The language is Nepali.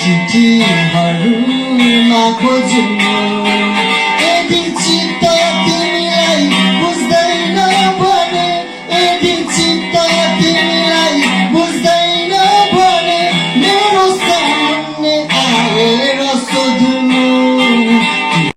चिठीहरू खोज्नु यदि चित्त तिमीलाई बुझ्दैन भने यदि चित्त तिमीलाई बुझ्दैन भने मेरो सामने आएर सोध्नु